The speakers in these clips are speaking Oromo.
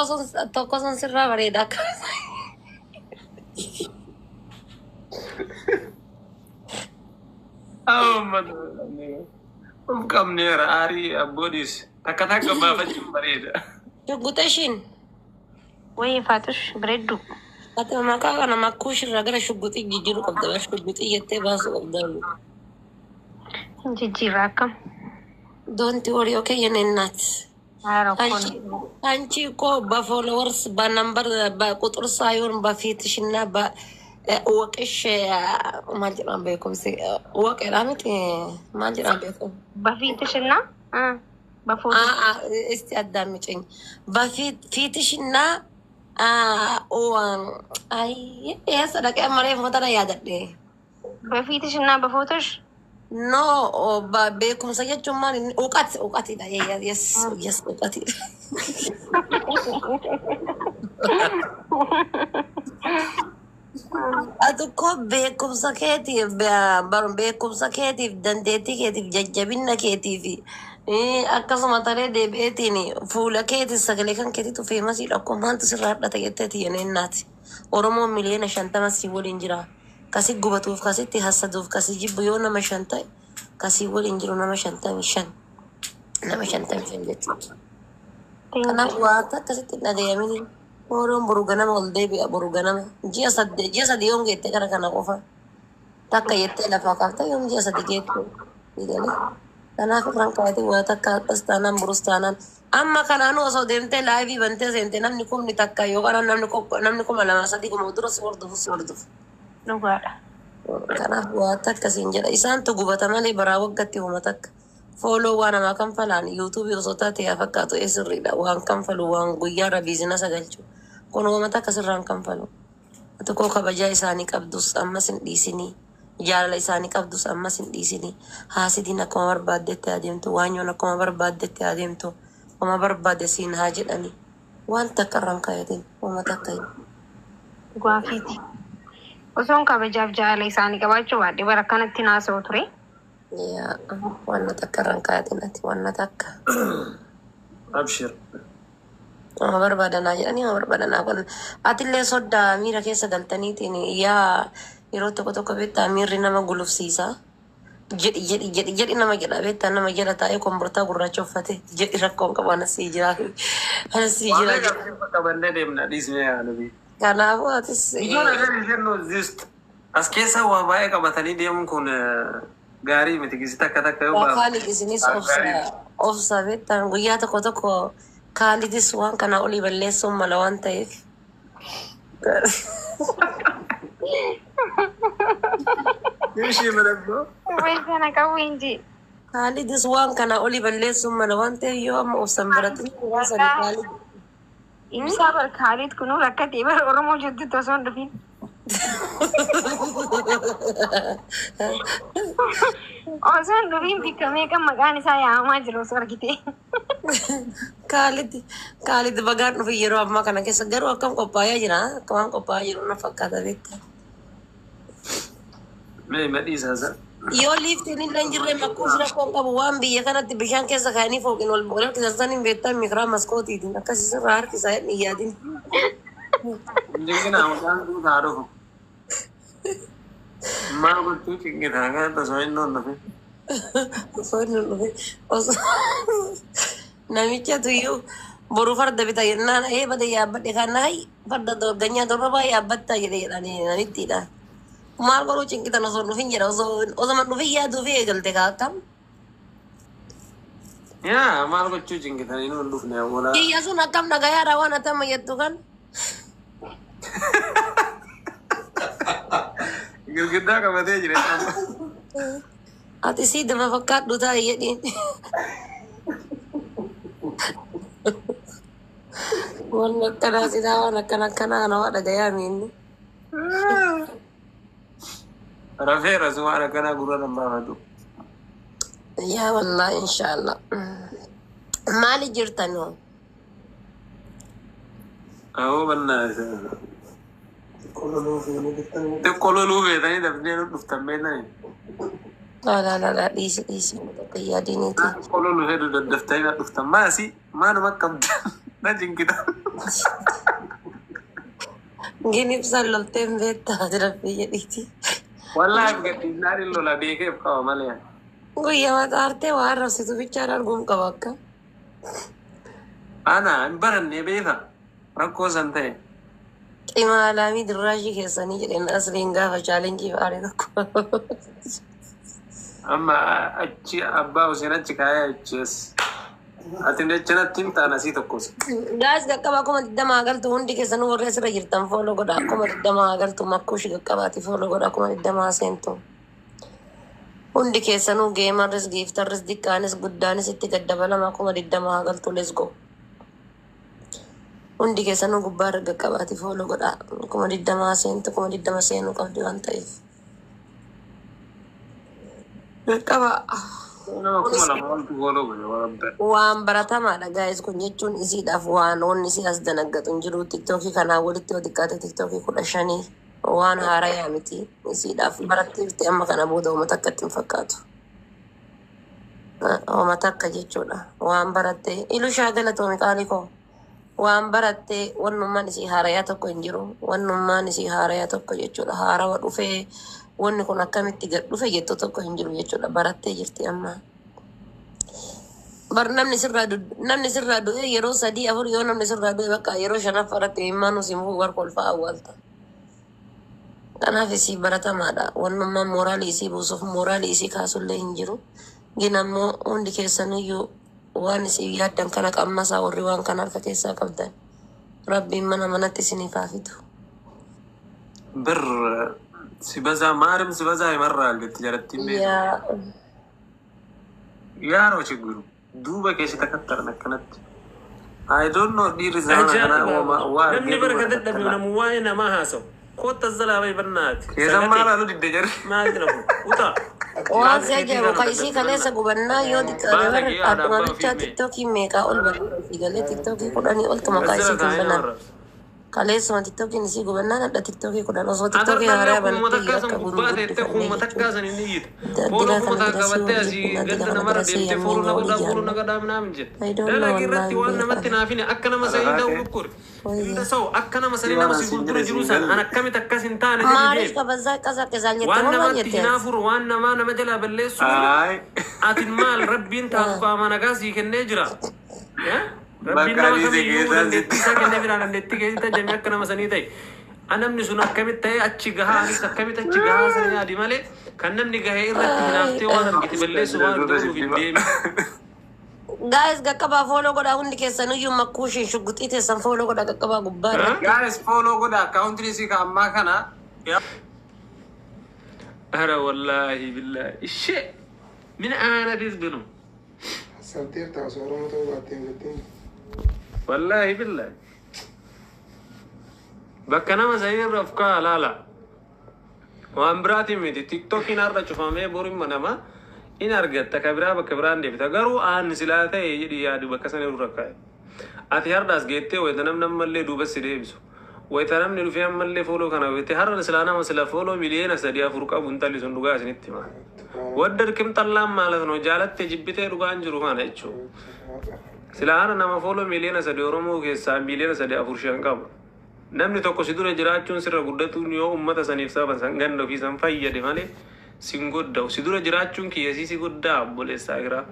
Tokko sun sirraa bareeda akka. Of qabneera aarii abboodis takka takka baafachuun bareeda. Shugguxeshiin. Wayii Faatush bareeddu. Ati maqaa kana makkuush irraa gara shugguxii jijjiiruu qabda. Bara shugguxii jettee baasuu qabda. Hin jijjiirra akkam. Don't worry, okay, የኔ እናት። Haa rakkoon. አንቺ እኮ በ followers በ number በቁጥር ሳይሆን በፊትሽ እና በወቅሽ maal jedhama beekumsi waqedha miti maal jedhama beekum በፊትሽ እና በፎቶ እስቲ አዳምጪኝ። በፊትሽ እና አይ ሰደቀ መሬ ፎተና ያደደ በፊትሽ እና በፎቶሽ No, beekumsa jechuun maal inni እውቀት እውቀትidha. Yes, yes, እውቀትidha. Ati ko beekumsa keetiif beekumsa keetiif dandeettii keetiif jajjabina keetiif akkasuma taree deebi'eetiin fuula keetiif sagalee kan keetiitu famousiidha. Akkuma maaltu sirraa hadhata jetteeti yeneennaati. Oromoon miliyoona 50 si waliin jira. Kasi gubatuuf kasitti hassaduuf kasi jibbu yoo nama 5 ta'e kasii waliin jiru nama 55. Nama 55 jechuudha. Kanaaf waan akkasitti hin dhagayamin. Oromoon boru ganama ol deebi'a boru ganama. Ji'a 8 ji'a 3 yoom geette gara kana qofa. Takka jettee lafaa kaafta yoom ji'a 3 geette. Jedhanii. Kanaaf irraan kaa'atee waa takka akkas taanaan borus taanaan. Amma kanaanuu osoo deemtee live bantee seente namni 10,000 yookaan namni 2,000 3 kuma dura si hordofu si hordofu. Dhugaadha. Kanaaf waa takka siin jedha. Isaantu gubata malee baraa waggatti homa takka. Follow waa namaa kanfalaan YouTube osoo taate yaa fakkaatu ee sirriidha. Waan kanfalu waan guyyaarra business galchu. Kun homa takka sirraan kanfalu. Ati koo kabajaa isaanii qabdus ammas hin dhiisinii. Jaalala isaanii qabdus ammas hin dhiisinii. Haasidiin akkuma barbaaddetti adeemtu. Waanyoon akkuma barbaaddetti adeemtu. Homa barbaadde siin haa jedhani. Waan takka irraan kaayatin. Homa takka. Dhugaa keeti. Osoon kabajaaf jaalala isaanii qabaachuu baadhe bara akkanatti naasa'u ture. Yaa waan takka irraan kaayatin ati waan takka. Abshir. Homa barbaadanaa jedhanii homa barbaadanaa kun atillee soddaa miira keessa galtaniitiin yaa yeroo tokko tokko beektaa miirri nama gulufsiisa. Jedhi jedhi jedhi jedhi nama jedha beektaa nama jala taa'ee kombortaa gurraacha uffate jedhi rakkoon qabu anas sii jira anas sii Waan jira meeqa jedha. qabannee deemna dhiisnee yaadu. Kanaafuu atis Biyyoon agar isheen exist as keessa waa baay'ee qabatanii deemuun kun gaarii miti gisi takka takka yoo waa baafne. Kaalid isinis obsa Gaarii miti. Obsa beektaan guyyaa tokko tokko Kaalidis waan kanaa olii balleessuun mala waan ta'eef. Ishee madaboo. Wayii sana qabu inji. Kaalidis waan kanaa olii balleessuun mala waan ta'eef yoo amma obsan baratin sani Kaalid. Ibsaa bar Kaalid kunuu rakkatee bar Oromoo jirtutti osoo hin dhufin. Osoo hin dhufin bikka meeqa maqaan isaa yaamamaa jiru osoo argite. Kaalid Kaalid bagaan dhufe yeroo ammaa kana keessa garuu akkam qophaa'ee jira akka waan qophaa'aa jiru na fakkaata beektaa. Mee madhiisaa isa. Yoo liiftiin illee hin jirre makkuus rakkoon qabu waan biyya kanatti bishaan keessa kaa'anii fooqin ol ol harkisan san hin beektaa mikiraa maskootiitiin akkasii sirraa harkisaa hin yaadin. Cinqinaa mucaan kun haa dhufu. Maal gochuu cinqitaa kana osoo inni hin dhufin. Osoo inni hin dhufin osoo namichatu iyyuu boru farda bita jennaan ee bada yaabbadhe kan hay farda dorganyaa dorrobaa yaabbattaa jedhe jedhanii namittiidha. Maal godhuu cinqitan osoo hin dhufin jedha osoo osoma hin dhufin yaaduu fi eegalte kaa akkam. Yaa maal gochuu cinqitan inni hin dhufne awwalaa. Kiyya sun akkam dhagayaadha waan ati amma jettu kan. Girgiddaa qabatee jira. Ati sii dama fakkaadhu taa'i jedhiin. Waan akkanaa silaa waan akkana akkanaa kana waa dhagayaa miinni. Rafeera sun waan akkanaa gurra nan baafatu. Yaa wallahi inshallah. Maali jirtan hoo? Awoo bannaa isa. Xiqqoo loluu feetanii dafnee nu dhuftan beektanii. Laa laa laa laa dhiisi dhiisi takka yaadiniiti. Xiqqoo loluu fedhu daddaftanii na dhuftan maasi maaluma qabdan na cinqita. Gin ibsaan loltee hin beektaa jira biyya dhiiti. Wallaahi gadhiisnaan hin lola beekeef qaba malee. Guyyaa maxaartee waan arrabsitu bichaan arguun qaba akka. Ana hin barannee beeka rakkoo san ta'e. Ximaalaamii dirraashii keessanii jedheen asliin gaafa chaalenjii fa'aare tokko. Amma achi abbaa Hussein achi kaayee achi as. Ati achinatti hin taane asii tokkos. Gaas qaqqabaa 20,000 galtu hundi keessanuu warri asirra jirtan follow godha 20,000 galtu makkuushi qaqqabaati follow godha 20,000 seentu. Hundi keessanuu gamerris gifterris diqqaanis guddaanis itti gaddabalama 20,000 galtu let's go. Hundi keessanuu gubbaa irra qaqqabaati follow godha 20,000 seentu 20,000 seenuu qabdi waan ta'eef. Qaqqaba. Nama 2,000 oltu follow godhe warabbe. Waan baratamaadha guys kun jechuun isiidhaaf waan wanni isii as danaggatu hin jiru tiktookii kanaa walitti yoo xiqqaate tiktookii 15 waan haarayaa miti isiidhaaf barattee jirti amma kana booda uummata akka itti hin fakkaatu. Uummata akka jechuudha waan barattee ilushaa galatoomi qaalii koo waan barattee wannummaan isii haarayaa tokko hin jiru wannummaan isii haarayaa tokko jechuudha haarawa dhufee wanni kun akkamitti gad dhufe jettu tokko hin jiru jechuudha barattee jirti amma. Bar namni sirraa du'e yeroo sadii afur yoo namni sirraa du'e bakka yeroo shanaffaa irratti imimmaan siin fuudhu warra kolfaa awwaalta. Kanaaf isii baratamaadha. Wannummaan mooraalii isii buusuuf mooraalii isii kaasullee hin jiru. Gin ammoo hundi keessaniyyuu waan isii yaaddan kana qammasaa warri waan kana harka keessaa qabdan. Rabbiin mana manatti isiniif haa fidu. Bir ሲበዛ ማርም ሲበዛ ይመራል jetti jalattiin beeku. Yaa Yaaroo ችግሩ duuba keessa takattaran akkanatti. I don't know dhiirri zamana kana Ajaa'iba! waa Namni argee bara duuba kan dadhabe takattalaa. namu waa'ee namaa haasawu. Kottas jalaa bahi barnaati. Keessan maal Sagalee haaluu didde jarri. maal jedhamu? Utaa. Waan Haala si keetii ajaa'ibu kana ka isii kaleessa dadhabde gubannaa yoo xiqqaate Baala bar kee haadha akkuma abbaa bichaa ofii mee. tiktookii meeqaa ol banuu fi galee tiktookii 10 oltu maqaa As jala isiitiin taa'ee nama banan. arrabsa. Kaleessuma tiktookiin isii gubannaan hadha tiktookii 10 osoo tiktookii Agartaallee haaraa kuma banattee takkaa san akka gubbaa teettee gurguddifannee kuma jechuudha. takkaa san hin iyyitu. Fooloo Dila kuma kana takka dirasii qabattee wal asii jibbina dila ganda kana namarra dirasii deemtee fooloo yammiin na wal godhaa fooloo na ijaanna. godhaa minaamin jette. I don't know Dalagi irratti wallaahi waan namatti beekaa. naafine akka nama sanii ta'uu Alaaqee. bukkure. Wayya. Inda sa'u akka nama Si sanii waan nama si asiin fuuldura jedhe jiru siin san an galle. akkamitti akkas hin taane jedhi Maaliif deemi. kabazaa qasaqqisaa jettee Waan moo maal namatti jettee ati? hinaafuru waan namaa nama jalaa balleessuuf Ay. atin maal rabbiin taatu qaama nagaa sii kennee jira. Eh? Rabbiin Bakka nama adiise kamiyyuu keessaan dandeettii sitti. isaa kennee jira dandeettii keessatti ajjamee akka nama sanii ta'e. Namni sun akkamitti ta'e achi gahaa anis akkamitti achi gahaa sana yaadi malee kan namni gahee irratti hinaaftee waan argite balleessu waan Duuba argite sitti hin hima. deemi. Guys qaqqabaa follow godhaa hundi keessaniyyuu makkuushiin shugguxii teessan follow godhaa qaqqabaa gubbaa irratti. Guys follow godha akkaawuntiin isii ka ammaa kana. Ara wallaahi billaahi ishee min aanat ህዝብ ነው Sabteertaa osoo Oromoo ta'uu baattee hin jettiin. wallaahi billaahi bakka nama sanii irra of kaa laala. Waan biraatiin miti tiktookiin har'a cufamee boru nama in argatta ka biraa bakka biraan deebita garuu aan silaa ta'e jedhi yaadu bakka sana irra kaa'e. Ati har'aas geettee wayita namni ammallee duuba si deebisu. Wayita namni dhufee ammallee follow kana wayite har'a silaa nama sila follow miliyoona 3-4 qabu intalli sun dhugaa isinitti hima. ወደድክም ጠላም ማለት ነው jaalatte jibbitee dhugaan jiru kana jechuudha. Silaa har'a nama follow miliyoona 3 Oromoo keessaa miliyoona 3-4-5 qaba. Namni tokko si dura jiraachuun sirra guddatuun yoo uummata saniif saba san ganda ofii san fayyade malee sin godda'u. Si dura jiraachuun kiyyasii si goddaa obboleessaa giraa.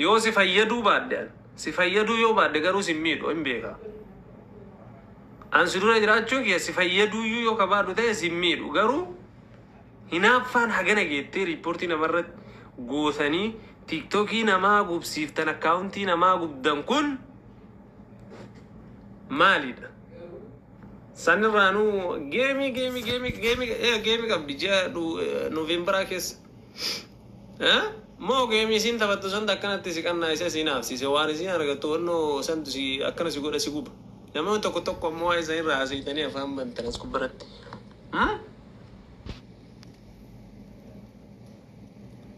Yoo si fayyaduu baadde si fayyaduu yoo baadde garuu si miidhu hin beeka. An si dura jiraachuun kiyya si fayyaduuyyuu yoo kabaadhu ta'e si miidhu garuu hinaaffaan hagana geettee riippoortii namarratti gootanii tiiktookii namaa gubsiiftan akkaawuntii namaa gubdan kun maalidha? Sanirraanuu geemii geemii geemii geemii geemii qabdi ji'a Nooveembaraa keessa. Moo geemii isiin taphattu santu akkanatti si qannaayise si naafsiise waan isiin argattu wannoo santu si akkana si godha si guba. Namoonni tokko tokko ammoo waa isaan irraa haasa'itanii afaan bantan as gubbaratti.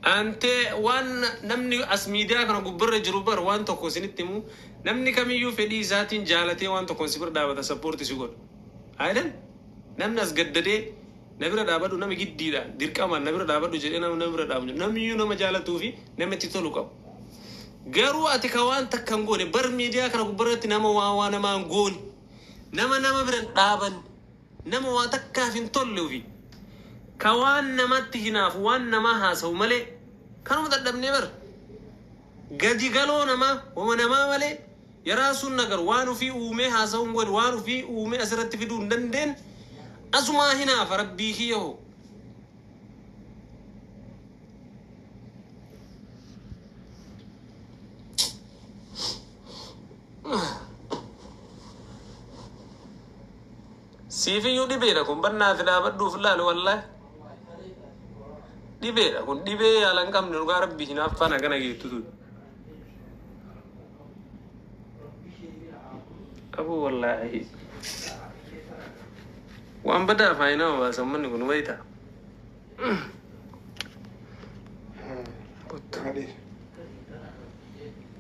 Ante waan namni as miidiyaa kana gubbarra jiru bar waan tokko isinitti himu namni kamiyyuu fedhii isaatiin jaalatee waan tokkoon si bira dhaabata support si godha. Ayidhan namni as gaddadee na bira dhaabadhu nama giddiidha dirqamaan na bira dhaabadhu jedhee nama na bira dhaabu namniyyuu nama jaalatuu fi nama itti tolu qabu. Garuu ati ka waan takka hin goone bar miidiyaa kana gubbarratti nama waa waa namaa hin goone, nama nama bira hin dhaabanne, nama waa takkaaf hin tolle ofii. Ka waan namatti hinaafu waan namaa haasa'u malee kanuma dadhabnee bar. Gadi galoo namaa homa namaa malee የራሱን ነገር waan ofii uumee haasa'uu hin godhe, waan ofii uumee asirratti fiduu hin dandeenye, asumaa hinaafa rabbii kiyya hoo. Siifiyyuu dhibeedha kun bannaati dhaabadhuuf laali wallaahi. Dhibeedha kun dhibee yaala hin qabne dhugaa rabbii hinaaffaan hagana geettu tun. Abu wallaahi. Waan badaa faayinaa baasa uummanni kun wayita. Maaliif?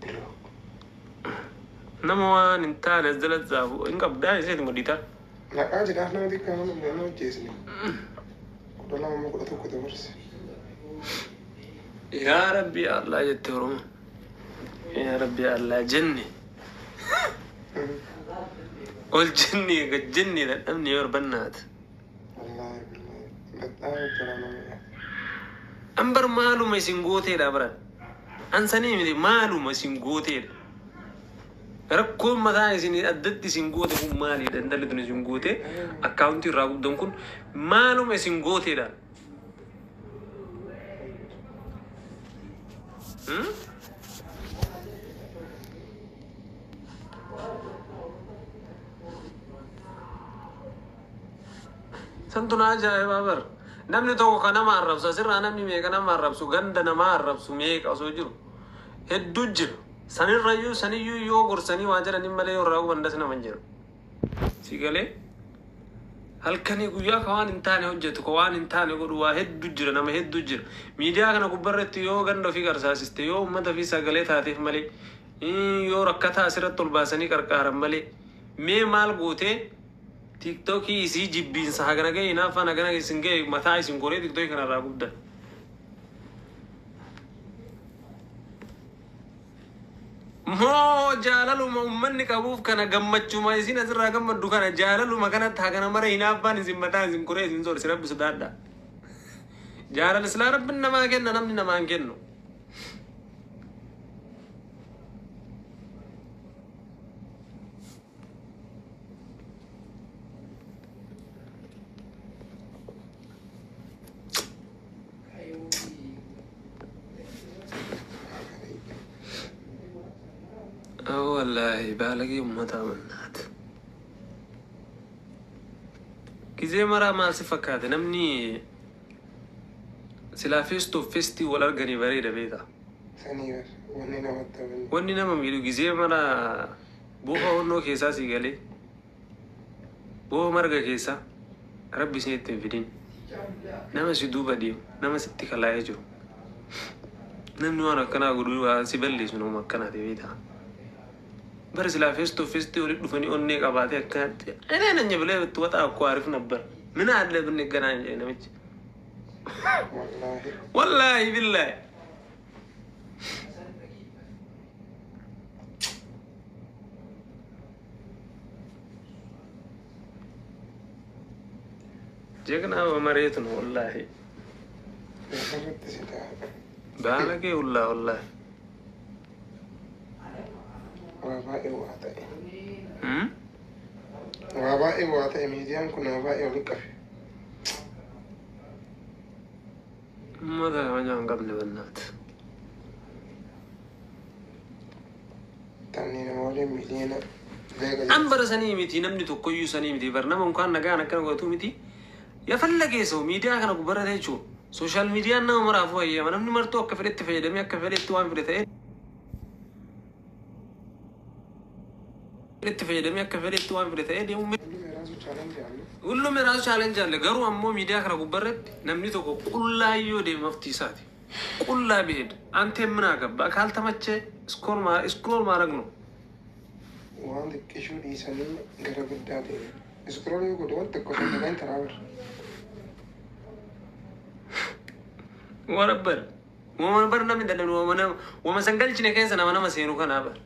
Block. Nama waan hin taane as jala zaafu hin qabdaa iseeti mudhiitaa. Maqaa jedhaaf nama xiqqaa nama nama hojjeesne. 12 moo 11 dabarse. Yaa Rabbi yaa Allah jette Oromoo. Yaa Rabbi yaa Allah jenne. Ol jenne gad jenne dadhabne yoo barbannaati. Wallaahi billaahi. Baxaam garaa nama nyaata. An bar maaluma isin gooteedha baran. An sanii miti maaluma isin gooteedha. Rakkoon mataa isin addatti isin goote kun maalidha? Intalli tun isin goote akkaawuntii irraa guddan kun maaluma isin gooteedha? Hmm? Santu na ajaa'ibaa bar. Namni tokko ka nama arrabsu asirraa namni meeqa nama arrabsu ganda nama arrabsu meeqa osoo jiru hedduu jira. Sanirrayyuu saniyyuu yoo gorsanii waa jedhanii malee yoo irraa hubandas nama hin jiru. Si galee halkanii guyyaa ka waan hin taane hojjetu ka waan hin taane godhu waa hedduu jira nama hedduu jira. Miidiyaa kana gubbarratti yoo ganda ofii qarsaasiste yoo uummata ofii sagalee taateef malee yoo rakkataa asirratti ol baasanii qarqaaran malee mee maal gootee tiiktookii isii jibbiinsa hagana ga'e hinaaffaan hagana isin ga'e mataa isin koree tiiktookii kanarraa guddan. Moo jaalaluma uummanni qabuuf kana gammachuma isin asirraa gammaddu kana jaalaluma kanatti hagana mara hinaaffaan isin mataa isin koree isin soorsi rabbi sodaadha. Jaalala silaa rabbiin namaa kenna namni namaa hin kennu. Wallaahi baalagee uummataa mannaati. Gizee maraa maal si fakkaate namni silaa face to face wal arganii bareeda beektaa. Sanii bar wanni namatti hafanne. Wanni nama miidhu gizee mara boofa onnoo keessaa si galee boofa marga keessaa rabbi isin itti hin fidin nama si duuba deemu nama sitti kalaa'ee jiru namni waan akkanaa godhu waan si balleessu nama akkanaati beektaa. Bara silaa face to face walitti dhufanii onnee qabaatee akkanatti እኔ ነኝ ብለህ ብትወጣ እኮ አሪፍ ነበር። ምን አለ ብንገናኝ namichi. Wallaahi. Wallaahi billaahi. ጀግና በመሬት ነው ወላሂ። Asirratti si ta'a. ባለጌ ሁላ ወላሂ። Waa baay'ee waa ta'e. Hmm? Waa baay'ee waa ta'e miidiyaan kun waa baay'ee walitti qabe. Uummata kabajaa hin qabne bannaati. Taphni nama waliin miliyoona meeqa An bara sanii miti namni tokkoyyuu sanii miti bar nama unkaan nagaan akkana godhatu miti. የፈለገ ሰው miidiyaa kana gubbarra jechuun social miidiyaan nama maraafuu hayyama namni martuu akka fedhetti fayyadamee akka fedhetti waan fedhe ta'ee itti fayyadamee akka fedhetti waan fedhe ta'ee deemu. ሁሉም የራሱ challenge አለ። ሁሉም የራሱ challenge አለ። Garuu ammoo miidiyaa kana gubbarratti namni tokko qullaa yoo deeme maftii isaati. Qullaa ቢሄድ አንተ ምን አገባ? ካልተመቸ scroll ማድረግ ነው። Waan xiqqishuu dhiisanii gara guddaa deemu. Scroll yoo godhe waan tokko osoo dhagaan taraa bara. ወረበል Wama bar namni dadhabne wama nama wama san galchine keessa nama nama seenu kanaa bar.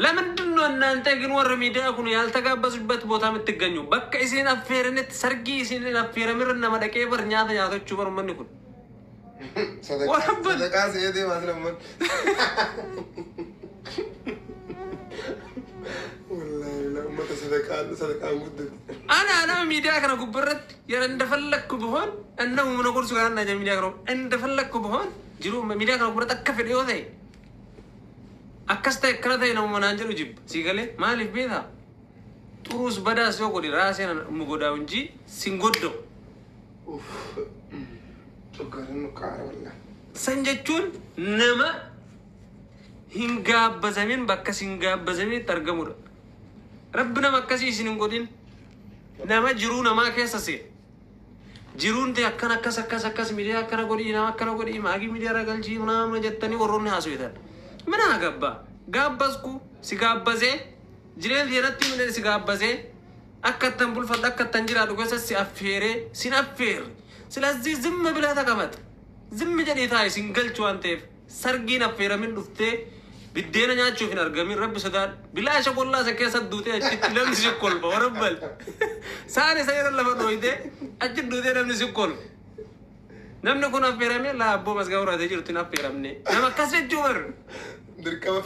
ለምንድን ነው እናንተ ግን warra miidiyaa kun ያልተጋበዙበት ቦታ የምትገኙ? Bakka isin affeeranitti sargii isin affeeramirra nama dhaqee bar nyaata nyaatachuu bar ummanni kun. Warra Sadaqaa se'ee deemaa sila ummanni. Wallaahi uummata sadaqaan sadaqaan guddate. Ana nama miidiyaa kana gubbarratti yara እንደፈለግኩ ብሆን እነ humna gorsu kana na miidiyaa kana እንደፈለግኩ ብሆን jiru miidiyaa kana gubbarratti akka fedhe yoo ta'e akkas ta'e akkana ta'e nama naan jedhu jibba sii galee. Maaliif beektaa? Xuruus badaas yoo godhe raasee nu godhaa እንጂ sin godda'u. Coggaaraan nu qaara wallaahi. San jechuun nama hin gaabbazamin bakka sin gaabbazaminitti argamudha. Rabbi nama akkasii isin hin godhin. Nama jiruu namaa keessa seena. Jiruun ta'e akkana akkas akkas akkas miidiyaa akkana godhii, nama akkana godhii, maagii miidiyaa irra galchii nama jettanii warroonni haasoftan. Mina gabba gaabbasku si gaabbazee jireenya irratti mina si gaabbazee akka ittan bulfadhu akka ittan jiraadhu keessa si affeeree sin affeerre. ስለዚህ ዝም ብለህ ተቀመጥ። ዝም jedhii taa'i sin galchu waan ta'eef sargiin affeeramin dhuftee biddeena nyaachuuf hin argamin. Rabbi sodaadhu. Bilaasha qollaa isa keessa duutee achitti namni si kolfa warabbal saan isa yeroo lafa dhooytee achi duutee namni si kolfa. Namni kun affeeramee laa abboo masgaa uraatee jirtu hin affeeramne nama akkas jechuu bar. Dirqama.